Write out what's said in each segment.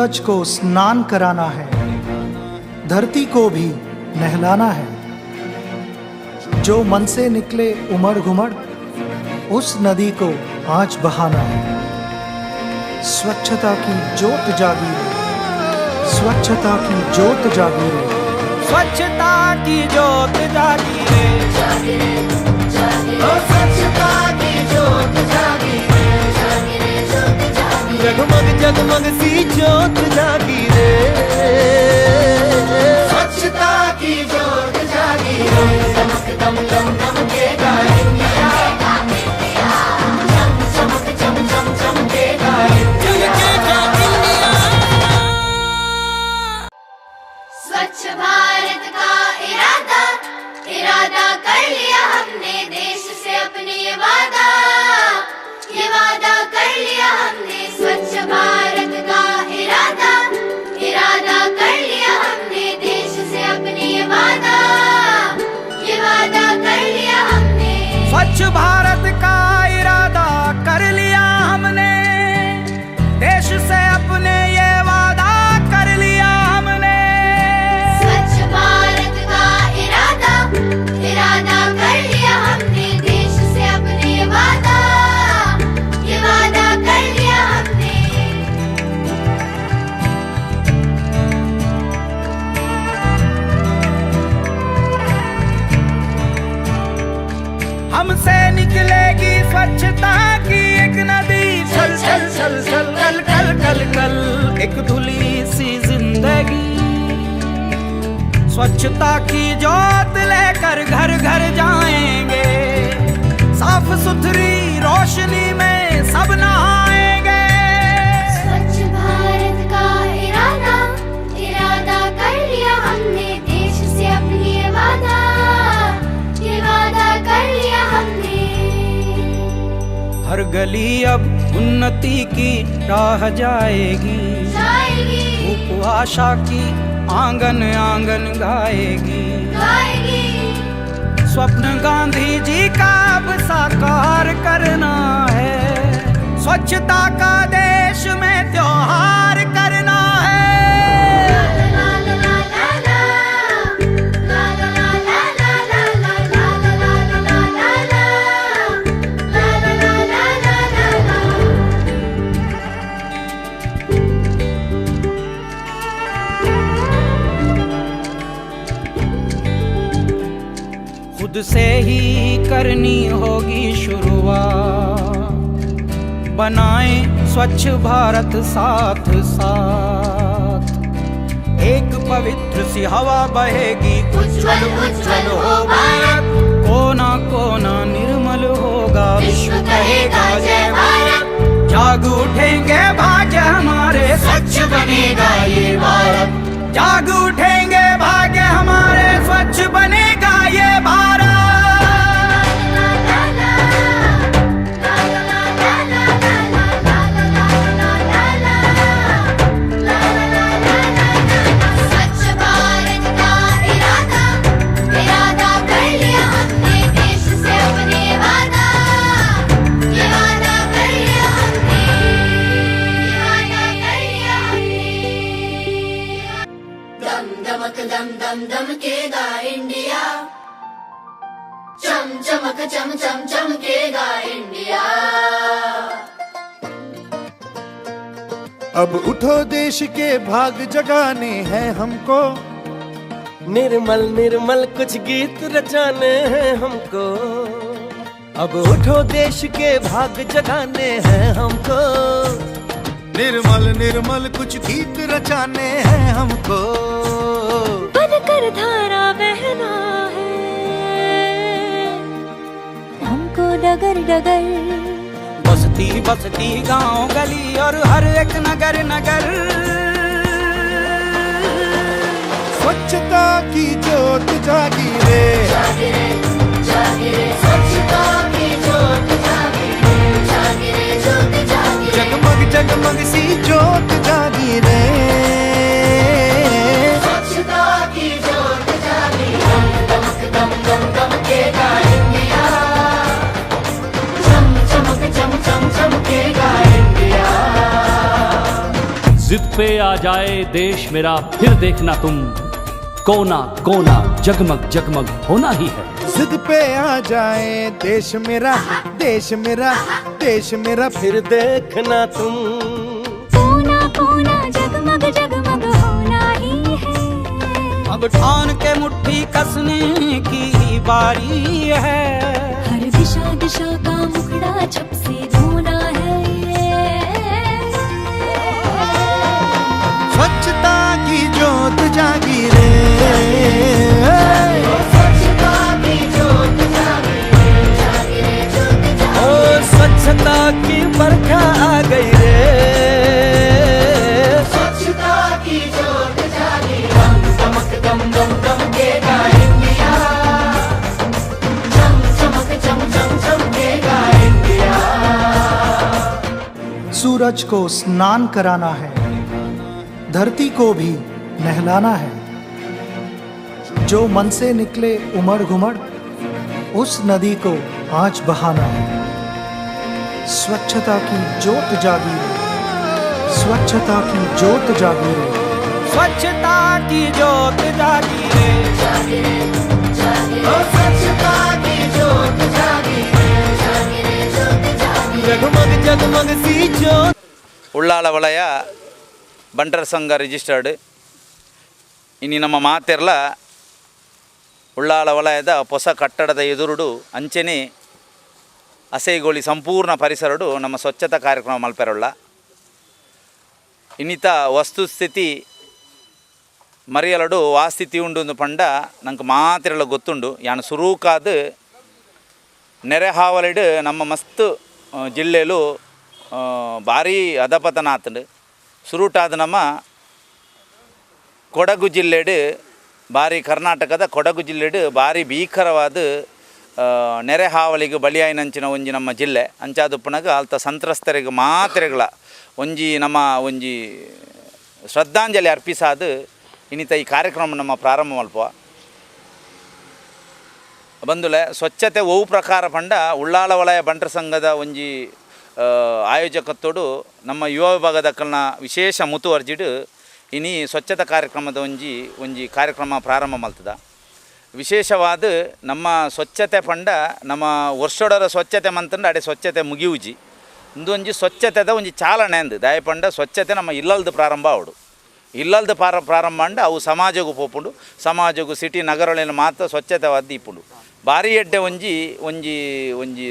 सूरज को स्नान कराना है, धरती को भी नहलाना है। जो मन से निकले उमड़ घुमड़, उस नदी को आज बहाना है। स्वच्छता की ज्योत जागी रे, स्वच्छता की ज्योत जागी रे, स्वच्छता की ज्योत जागी रे, जागी रे, जागी रे, ओ स्वच्छता की ज्योत जागी रे, जागी रे, ज्योत जागी रे। जगमग जगमग सी ज्योत जागी रे, स्वच्छता की ज्योत जागी रे। दमक दम दम दमकेगा इंडिया, चम चमक चम चम चमकेगा इंडिया। स्वच्छ भारत का इरादा, इरादा कर लिया हमने, देश से अपने ये वादा, ये वादा कर लिया हमने। स्वच्छ भारत का इरादा, इरादा कर लिया हमने, देश से अपने ये वादा, ये वादा कर लिया हमने। स्वच्छ भारत का इरादा कर लिया हमने, देश से अपने ये वादा कर लिया हमने। स्वच्छ भारत का इरादा, इरादा कर लिया हमने, देश से अपने ये वादा, ये वादा कर लिया हमने। हमसे निकलेगी स्वच्छता की एक नदी, छल छल छल छल कल कल कल कल, एक धुली सी जिंदगी। स्वच्छता की ज्योत लेकर घर घर जाएंगे, साफ सुथरी रोशनी में सब नहाएंगे। स्वच्छ भारत का इरादा, इरादा कर लिया हमने, देश से अपनी ये वादा, ये वादा कर लिया हमने। हर गली अब उन्नति की राह जाएगी, जाएगी, धूप आशा की आंगन आंगन गाएगी, गाएगी। स्वप्न गांधी जी का अब साकार करना है, स्वच्छता का देश में त्योहार करना है। ला ला ला ला ला, ला ला ला ला ला ला ला ला ला ला ला ला, ला ला ला ला ला ला। खुद से ही करनी होगी शुरुआत, बनाएं स्वच्छ भारत साथ साथ। एक पवित्र सी हवा बहेगी, उज्ज्वल उज्ज्वल हो भारत, कोना कोना निर्मल होगा, विश्व कहेगा जय भारत। जाग उठेंगे भाग्य हमारे, स्वच्छ बनेगा ये भारत, जाग उठेंगे भाग्य हमारे, स्वच्छ बनेगा ये भारत। ला ला ला ला ला ला ला ला ला ला ला ला ला ला ला। स्वच्छ भारत का इरादा, इरादा कर लिया हमने, देश से अपने वादा, ये वादा कर लिया हमने, ये वादा कर लिया हमने। दम दमक दम दम दमकेगा इंडिया, चम चमक चम चम चमकेगा इंडिया। अब उठो देश के भाग जगाने हैं हमको, निर्मल निर्मल कुछ गीत रचाने हैं हमको। अब उठो देश के भाग जगाने हैं हमको, निर्मल निर्मल कुछ गीत रचाने हैं हमको। बनकर धारा बहना है हमको डगर डगर, बस्ती बस्ती गांव गली और हर एक नगर नगर, स्वच्छता की ज्योत जागी रे, जागी रे, जागी रे, स्वच्छता की ज्योत जागी रे, जागी रे, ज्योत जागी रे। जगमग जगमग सी ज्योत जागी रे, स्वच्छता की ज्योत जागी, दम दमक दम दम दमकेगा इंडिया, चम चमक चम चम चमकेगा इंडिया। जिद पे पे आ जाए देश मेरा फिर देखना तुम, कोना कोना जगमग जगमग होना ही है। जिद पे आ जाए देश मेरा, देश मेरा, देश मेरा फिर देखना तुम, कोना कोना जगमग जगमग होना ही है। अब ठान के मुट्ठी कसने की बारी है, हर दिशा दिशा का मुखड़ा छप से धोना है। स्वच्छता की ज्योत जागी रे, स्वच्छता की ज्योत जागी रे, जागी रे ज्योत जागी। ओ स्वच्छता की बरखा आ गई रे, स्वच्छता की ज्योत जागी। दम दमक दम दम दमकेगा इंडिया, चम चमक चम चम चमकेगा इंडिया। सूरज को स्नान कराना है, धरती को भी नहलाना है। जो मन से निकले उमड़ घुमड़, उस नदी को आँच बहाना है। स्वच्छता की ज्योत जागी रे, स्वच्छता की ज्योत जागी रे, स्वच्छता की ज्योत जागी रे, जागी रे जागी ओ रे, स्वच्छता की ज्योत जागी रे, जागी रे ज्योत जागी। जगमग जगमग सी ज्योत। ಉಳ್ಳಾಲ ವಲಯ ಬಂಟರ ಸಂಘ ರಿಜಿಸ್ಟರ್ಡ್. ಇನಿ ನಮ್ಮ ಮಾತೆರ್ಲ ಉಳ್ಳಾಲ ವಲಯದ ಹೊಸ ಕಟ್ಟಡದ ಎದುರುಡು ಅಂಚೆನೆ ಅಸೈಗೋಳಿ ಸಂಪೂರ್ಣ ಪರಿಸರಡು ನಮ್ಮ ಸ್ವಚ್ಛತಾ ಕಾರ್ಯಕ್ರಮ ಮಲ್ಪೆರೊಳ್ಳ. ಇನ್ನಿತ ವಸ್ತುಸ್ಥಿತಿ ಮರಿಯಲಡು ವಾಸ್ಥಿತಿ ಉಂಡು ಪಂಡ ನಂಗೆ ಮಾತೆರೆಲ್ಲ ಗೊತ್ತುಂಡು. ಯಾನು ಸುರೂಕಾದ ನೆರೆ ಹಾವಲಿಡು ನಮ್ಮ ಮಸ್ತ್ ಜಿಲ್ಲೆಲು ಭಾರೀ ಅಧಪತನ ಆತಂಡು. ಸುರುಟಾದ ನಮ್ಮ ಕೊಡಗು ಜಿಲ್ಲೆಡು ಭಾರಿ, ಕರ್ನಾಟಕದ ಕೊಡಗು ಜಿಲ್ಲೆಡು ಭಾರಿ ಭೀಕರವಾದ ನೆರೆ ಹಾವಳಿಗೆ ಬಲಿಯಾಯಿನಂಚಿನ ಒಂಜಿ ನಮ್ಮ ಜಿಲ್ಲೆ. ಅಂಚಾದುಪ್ಪನಾಗ ಅಲ್ತ ಸಂತ್ರಸ್ತರಿಗೆ ಮಾತ್ರೆಗಳ ಒಂಜಿ ನಮ್ಮ ಒಂಜಿ ಶ್ರದ್ಧಾಂಜಲಿ ಅರ್ಪಿಸಾದ ಇನ್ನಿತ ಈ ಕಾರ್ಯಕ್ರಮ ನಮ್ಮ ಪ್ರಾರಂಭ ಮಲ್ಪ ಬಂದುಲೆ. ಸ್ವಚ್ಛತೆ ಒವು ಪ್ರಕಾರ ಪಂಡ ಉಳ್ಳಾಲ ವಲಯ ಬಂಟರ ಸಂಘದ ಒಂಜಿ ಆಯೋಜಕತ್ವಡು ನಮ್ಮ ಯುವ ವಿಭಾಗದ ಕಲ್ನ ವಿಶೇಷ ಮುತುವರ್ಜಿಡು ಇನಿ ಸ್ವಚ್ಛತಾ ಕಾರ್ಯಕ್ರಮದ ಒಂಜಿ ಒಂಜಿ ಕಾರ್ಯಕ್ರಮ ಪ್ರಾರಂಭ ಮಲ್ತದ. ವಿಶೇಷವಾದ ನಮ್ಮ ಸ್ವಚ್ಛತೆ ಪಂಡ ನಮ್ಮ ವರ್ಷಡರ ಸ್ವಚ್ಛತೆ ಮಂತಂಡ ಅಡೆ ಸ್ವಚ್ಛತೆ ಮುಗಿಯುಜಿ. ಒಂಜಿ ಸ್ವಚ್ಛತೆದ ಒಂಜಿ ಚಾಲನೆ ಅಂದು ದಯಪಂಡ ಸ್ವಚ್ಛತೆ ನಮ್ಮ ಇಲ್ಲಲ್ದು ಪ್ರಾರಂಭ ಆವಡು. ಇಲ್ಲಲ್ದು ಪ್ರಾರಂಭ ಅಂಡ ಅವು ಸಮಾಜಗೂ ಪೋಪುಂಡು, ಸಮಾಜಗೂ ಸಿಟಿ ನಗರಗಳಲ್ಲಿ ಮಾತ್ರ ಸ್ವಚ್ಛತೆವಾದ ಇಪ್ಪುಂಡು. ಭಾರಿ ಎಡ್ಡೆ ಒಂಜಿ ಒಂಜಿ ಒಂಜಿ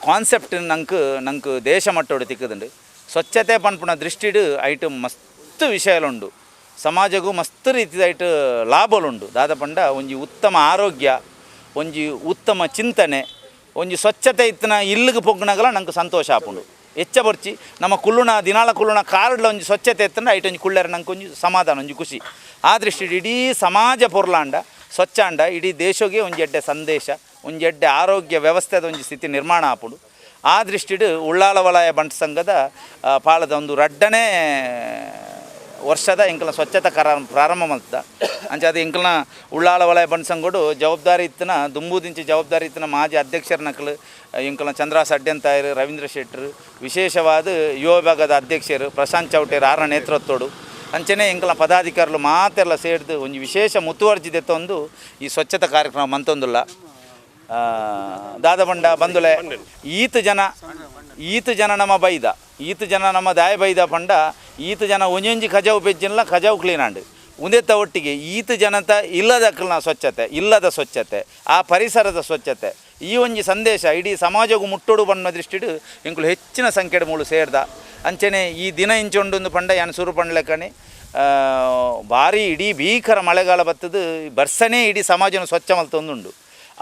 ಕಾನ್ಸೆಪ್ಟ್ ನಂಗೆ ನಂಗೆ ದೇಶ ಮಟ್ಟೋಡು ತಿಕ್ಕದುಂಡು. ಸ್ವಚ್ಛತೆ ಪನ್ಪುನ ದೃಷ್ಟಿಡು ಐಟು ಮಸ್ತ್ ವಿಷಯಲುಂಡು, ಸಮಾಜಗೂ ಮಸ್ತ್ ರೀತಿದ ಐಟು ಲಾಭಲುಂಡು. ದಾದ ಪಂಡ ಒಂಜಿ ಉತ್ತಮ ಆರೋಗ್ಯ, ಒಂಜಿ ಉತ್ತಮ ಚಿಂತನೆ, ಒಂಜಿ ಸ್ವಚ್ಛತೆ ಇತ್ತಿನ ಇಲ್ಲಿಗೆ ಪೊಗ್ಗುನಾಗಲ ನಂಗೆ ಸಂತೋಷ ಆಪುಂಡು. ಹೆಚ್ಚ ಬರ್ಚಿ ನಮ್ಮ ಕುಲ್ಲುನ ದಿನಾಲ ಕುಲ್ಲುನ ಕಾರ್ಡ್ಲ ಒಂಜಿ ಸ್ವಚ್ಛತೆ ಇತ್ತಂಡ ಐಟು ಒಂಜಿ ಕುಳ್ಳರ ನಂಗೆ ಒಂಜಿ ಸಮಾಧಾನ, ಒಂಜಿ ಖುಷಿ. ಆ ದೃಷ್ಟಿ ಇಡೀ ಸಮಾಜ ಪೊರ್ಲಾಂಡ ಸ್ವಚ್ಛಾಂಡ ಇಡೀ ದೇಶಕ್ಕೆ ಒಂಜಿ ಎಡ್ಡೆ ಸಂದೇಶ, ಒಂಜಿ ಎಡ್ಡೆ ಆರೋಗ್ಯ ವ್ಯವಸ್ಥೆದ ಒಂಜಿ ಸ್ಥಿತಿ ನಿರ್ಮಾಣ ಆಪುಂಡು. ಆ ದೃಷ್ಟಿಡು ಉಳ್ಳಾಲ ವಲಯ ಬಂಟ ಸಂಘದ ಪಾಳದ ಒಂದು ರಡ್ಡನೇ ವರ್ಷದ ಎಂಕಲ್ನ ಸ್ವಚ್ಛತಾ ಪ್ರಾರಂಭ ಮಲ್ತದ. ಅಂಚ ಅದು ಎಂಕಲ್ನ ಉಳ್ಳಾಲ ವಲಯ ಬಂಟ ಸಂಘಡು ಜವಾಬ್ದಾರಿ ಇತ್ತಿನ ದುಂಬುದಿಂಚಿ ಜವಾಬ್ದಾರಿ ಇತ್ತಿನ ಮಾಜಿ ಅಧ್ಯಕ್ಷರ ನಕಲು ಎಂಕಲ್ನ ಚಂದ್ರಾಸ್ ಅಡ್ಯಂತಾಯರು, ರವೀಂದ್ರ ಶೆಟ್ಟರು, ವಿಶೇಷವಾದ ಯುವ ವಿಭಾಗದ ಅಧ್ಯಕ್ಷರು ಪ್ರಶಾಂತ್ ಚೌಟೇರು ಆರ್ನ ನೇತೃತ್ವಡು ಅಂಚನೆ ಎಂಕಲ್ನ ಪದಾಧಿಕಾರಿಗಳು ಮಾತೆಲ್ಲ ಸೇರಿದು ಒಂಜಿ ವಿಶೇಷ ಮುತುವರ್ಜಿ ದೆತ್ತೊಂದು ಈ ಸ್ವಚ್ಛತಾ ಕಾರ್ಯಕ್ರಮ ಮಂತೊಂದುಲ್ಲ. ದಾದಬಂಡ ಬಂದುಲೆ ಈತ ಜನ ನಮ್ಮ ಬೈದ, ಈತ ಜನ ನಮ್ಮ ದಾಯ ಬೈದ ಪಂಡ ಈತ ಜನ ಒಂಜೊಂಜಿ ಖಜಾವು ಪೆಜ್ಜಿನ್ಲ ಖಜಾವು ಕ್ಲೀನ್ ಆಂಡ್ ಉಂದೆತ್ತ ಒಟ್ಟಿಗೆ ಈತ ಜನತ ಇಲ್ಲದ ಸ್ವಚ್ಛತೆ, ಇಲ್ಲದ ಸ್ವಚ್ಛತೆ, ಆ ಪರಿಸರದ ಸ್ವಚ್ಛತೆ ಈ ಒಂಜಿ ಸಂದೇಶ ಇಡೀ ಸಮಾಜಗೂ ಮುಟ್ಟೋಡು ಬಣ್ಣ ದೃಷ್ಟಿಡು ಎಂಕುಲು ಹೆಚ್ಚಿನ ಸಂಖ್ಯೆಡ್ ಮೂಳು ಸೇರ್ದ. ಅಂಚನೆ ಈ ದಿನ ಇಂಚೊಂಡೊಂದು ಪಂಡ ಯಾನ್ ಸುರು ಪಂಡ್ಲೆಕ್ಕನೆ ಭಾರಿ ಇಡೀ ಭೀಕರ ಮಳೆಗಾಲ ಬತ್ತದು ಬರ್ಸನೇ ಇಡೀ ಸಮಾಜನ ಸ್ವಚ್ಛ ಮಲ್ತೊಂದುಂಡು.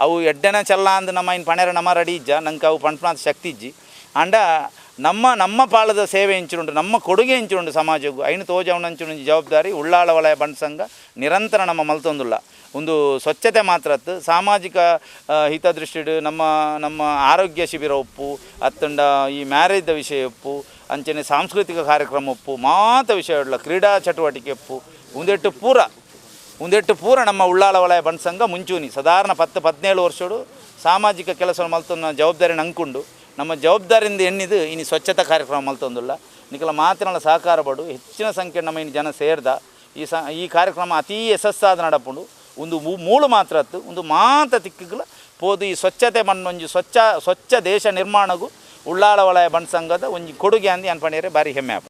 ಅವು ಎಡ್ಡೆನ ಚಲ್ಲ ಅಂದ್ ನಮ್ಮ ಇನ್ ಪಣೆರ ನಮ್ಮ ರೆಡಿ ಇಜ್ಜ ನಂಗೆ ಅವು ಪಂಪನಾಥ ಶಕ್ತಿ ಇಜ್ಜಿ. ಅಂಡ ನಮ್ಮ ನಮ್ಮ ಪಾಳದ ಸೇವೆ ಇಂಚುಂಡು, ನಮ್ಮ ಕೊಡುಗೆ ಇಂಚುಂಡು ಸಮಾಜಕ್ಕೂ ಐನು ತೋಜವನಂಚುಂಡು ಜವಾಬ್ದಾರಿ ಉಳ್ಳಾಲ ವಲಯ ಬಂಟ ಸಂಘ ನಿರಂತರ ನಮ್ಮ ಮಲ್ತೊಂದುಲ್ಲ. ಒಂದು ಸ್ವಚ್ಛತೆ ಮಾತ್ರ ಅತ್ತು ಸಾಮಾಜಿಕ ಹಿತದೃಷ್ಟಿಡು ನಮ್ಮ ನಮ್ಮ ಆರೋಗ್ಯ ಶಿಬಿರ ಒಪ್ಪು ಅತ್ತಂಡ ಈ ಮ್ಯಾರೇಜ್ದ ವಿಷಯ ಒಪ್ಪು ಅಂಚನೆ ಸಾಂಸ್ಕೃತಿಕ ಕಾರ್ಯಕ್ರಮ ಒಪ್ಪು ಮಾತ ವಿಷಯ ಕ್ರೀಡಾ ಚಟುವಟಿಕೆ ಒಪ್ಪು ಒಂದೆಟ್ಟು ಪೂರ ನಮ್ಮ ಉಳ್ಳಾಲ ವಲಯ ಬಂಟ ಸಂಘ ಮುಂಚೂಣಿ ಸಾಧಾರಣ 10-17 ವರ್ಷಡು ಸಾಮಾಜಿಕ ಕೆಲಸ ಮಲ್ತೊನ್ನ ಜವಾಬ್ದಾರಿ ನಂಕುಂಡು. ನಮ್ಮ ಜವಾಬ್ದಾರಿಯಿಂದ ಎಣ್ಣಿದು ಇನಿ ಸ್ವಚ್ಛತಾ ಕಾರ್ಯಕ್ರಮ ಮಲ್ತೊಂದುಲ್ಲ. ನಿಕಲ ಮಾತಿನಲ ಸಹಕಾರ ಬಡು ಹೆಚ್ಚಿನ ಸಂಖ್ಯೆ ನಮ್ಮ ಇನಿ ಜನ ಸೇರ್ದ ಈ ಈ ಕಾರ್ಯಕ್ರಮ ಅತೀ ಯಶಸ್ಸಾದ ನಡಪುಂಡು. ಒಂದು ಮೂಳು ಮಾತ್ರ ಅತ್ತು ಒಂದು ಮಾತ ತಿಕ್ಕುಗಳ ಪೋದು ಈ ಸ್ವಚ್ಛತೆ ಮಣ್ಣೊಂಜಿ ಸ್ವಚ್ಛ ಸ್ವಚ್ಛ ದೇಶ ನಿರ್ಮಾಣಗೂ ಉಳ್ಳಾಲ ವಲಯ ಬಂಟ್ ಸಂಘದ ಒಂಜಿ ಕೊಡುಗೆ ಅಂದು ಅನ್ಪಣಿಯರೆ ಭಾರಿ ಹೆಮ್ಮೆ ಆಪುಂಡು.